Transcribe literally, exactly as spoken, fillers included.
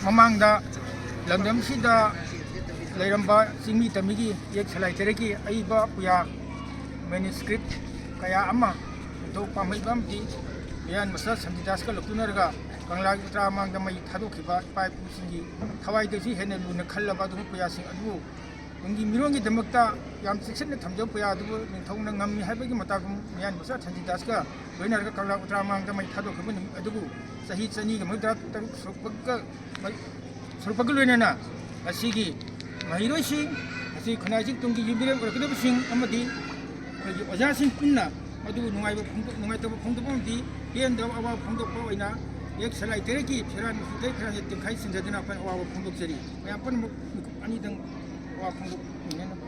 ꯃꯃꯥꯡꯗ ꯂꯝꯗꯝꯁꯤꯗ ꯂꯩꯔꯝꯕ ꯆꯤꯡꯃꯤ ꯇꯝꯃꯤꯒꯤ ꯏꯌꯦꯛ ꯁꯂꯥꯏ ꯇꯔꯦꯠꯀꯤ ꯑꯏꯕ ꯄꯨꯌꯥ ꯃꯦꯅꯨꯁꯀ꯭ꯔꯤꯞ ꯀꯌꯥ ꯑꯃ ꯅꯤꯡꯊꯧ ꯄꯥꯝꯍꯩꯕ ꯑꯃꯗꯤ ꯃꯤꯌꯥꯟ ꯃꯆꯥ ꯁꯟꯇꯤꯗꯥꯁꯀ ꯂꯧꯇꯨꯅꯔꯒ ꯀꯪꯂꯥꯒꯤ ꯎꯇ꯭ꯔꯥ ꯃꯥꯡꯗ ꯃꯩ ꯊꯥꯗꯣꯛꯈꯤꯕ ꯏꯄꯥ ꯏꯄꯨꯁꯤꯡꯒꯤ ꯊꯋꯥꯏꯗꯒꯤ ꯍꯦꯟꯅ ꯂꯨꯅ ꯈꯜꯂꯕ ꯑꯗꯨꯒꯨꯝꯕ ꯄꯨꯌꯥꯁꯤꯡ ꯑꯗꯨꯕꯨ ꯇꯨꯡꯒꯤ ꯃꯤꯔꯣꯟꯒꯤꯗꯃꯛꯇ ꯌꯥꯝ ꯆꯦꯛꯁꯤꯟꯅ ꯊꯝꯖꯕ ꯄꯨꯌꯥ ꯑꯗꯨꯕꯨ ꯅꯤꯡꯊꯧꯅ ꯉꯝꯃꯤ ꯍꯥꯏꯕꯒꯤ ꯃꯇꯥꯒꯨꯝ ꯃꯤꯌꯥꯟ ꯃꯆꯥ ꯁꯟꯇꯤꯗꯥꯁꯀ ꯂꯣꯏꯅꯔꯒ ꯀꯪꯂꯥ ꯎꯇ꯭ꯔꯥ ꯃꯥꯡꯗ ꯃꯩ ꯊꯥꯗꯣꯛꯈꯤꯕ ꯅꯨꯃꯤꯠ ꯑꯗꯨꯕꯨ ꯆꯍꯤ ꯆꯅꯤꯒ ꯃꯧꯗ꯭ꯔꯥ ꯇꯔꯨꯛ ꯁꯨꯔꯛꯄꯒ ꯁꯨꯔꯛꯄꯒ ꯂꯣꯏꯅꯅ ꯉꯁꯤꯒꯤ ꯃꯍꯩꯔꯣꯏꯁꯤꯡ, ꯉꯁꯤ ꯈꯨꯟꯅꯥꯏꯁꯤꯡ ꯇꯨꯡꯒꯤ ꯌꯨꯝꯕꯤꯔꯦꯟ ꯑꯣꯏꯔꯛꯀꯗꯕꯁꯤꯡ ꯑꯃꯗꯤ ꯑꯩꯈꯣꯏꯒꯤ ꯑꯣꯖꯥꯁꯤꯡ ꯄꯨꯟꯅ ꯃꯗꯨ ꯅꯨꯡꯉꯥꯏꯕ ꯐꯣꯡꯗꯣꯛ-, ꯅꯨꯡꯉꯥꯏꯇꯕ ꯐꯣꯡꯗꯣꯛꯄ ꯑꯃꯗꯤ ꯄꯦꯟꯗꯕ ꯑꯋꯥꯕ ꯐꯣꯡꯗꯣꯛꯄ ꯑꯣꯏꯅ ꯏꯌꯦꯛ ꯁꯂꯥꯏ ꯇꯔꯦꯠꯀꯤ ꯐꯤꯔꯥꯜ ꯃꯆꯨ ꯇꯔꯦꯠ ꯐꯤꯔꯥꯜꯁꯦ ꯇꯦꯡꯈꯥꯏ ꯆꯤꯡꯖꯗꯨꯅ ꯑꯩꯈꯣꯏꯅ ꯑꯋꯥꯕ ꯐꯣꯡꯗꯣꯛꯆꯔꯤ꯫ ꯃꯌꯥꯝ ꯄꯨꯝꯅꯃꯛ ꯃꯤꯀꯨꯞ ꯑꯅꯤꯗꯪ ꯑꯋꯥ ꯐꯣꯡꯗꯣꯛꯃꯤꯟꯅꯅꯕ꯫